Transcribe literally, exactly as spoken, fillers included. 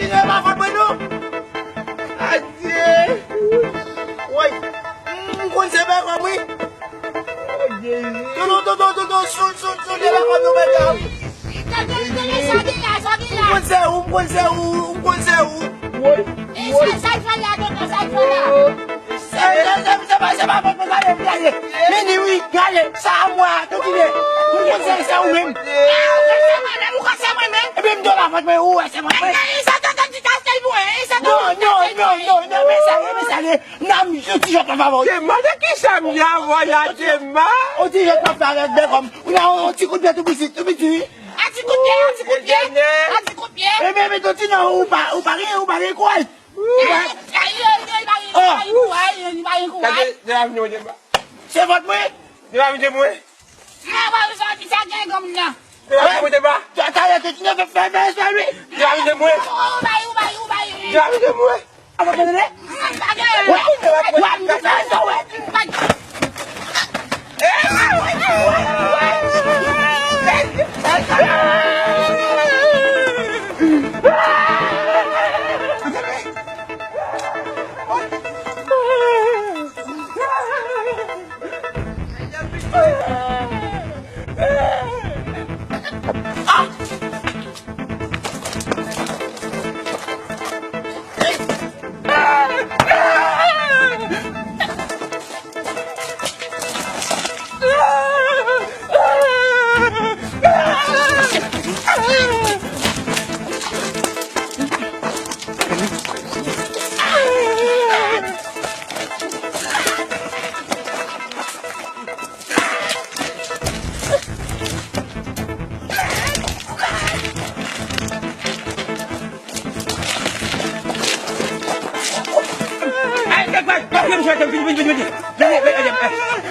E pa fòt mwen non. Adye. Woy. M konn se bègòm wi. Oh, Jezi. Tonton, tonton, tonton, soul, soul, soul, de bègòm nou bègòm. Tonton, tonton, sa gen la, sa gen la. M konn se ou, m konn se ou, m konn se ou. Woy. E sa, sa l fè la, tonton, sa l fè la. Se, se, se, se pa, se pa fòt mwen, gade, gade. Mini wi, gade, sa a mwen, tonton, m konn se, se ou menm. Ah, ou konn se mwen menm, ou konn se mwen menm. Epi m di w la fòt mwen, ou wè se fòt mwen. E sa tonton ti kastèy pou mwen, e sa tonton ti kastèy pou mwen. Non, non, non, non, non, men sa ye, men sa ye. N a yon ti jwèt m ap fè avè w. Dema, de kisa m ye avè w la, Dema? Yon ti jwèt m ap fè avèk bègòm. Ou nan yon ti kout pye tou piti, tou piti wi. Yon ti kout pye, yon ti kout pye, yon ti kout pye. E men, men, tonton, non, ou pa, ou pa gen, ou pa gen kouraj. Ou pa. Ayi, ayi, ayi, pa gen kouraj, ayi, pa gen kouraj. Gade, Dema vini, Dema. Se fòt mwen. Dema vini, mwen. Mwen pa bezwen di sa gen gòm nan. Dema vini, Dema. Talè, tonton, fè, fè, fè, fè, wi. Dema vini, mwen. Ou bay, ou bay, ou bay. Dema vini, mwen. Ay, ay, ay, ay, vini, vini, vini, vini, vini. Vini, vini, vini, vini.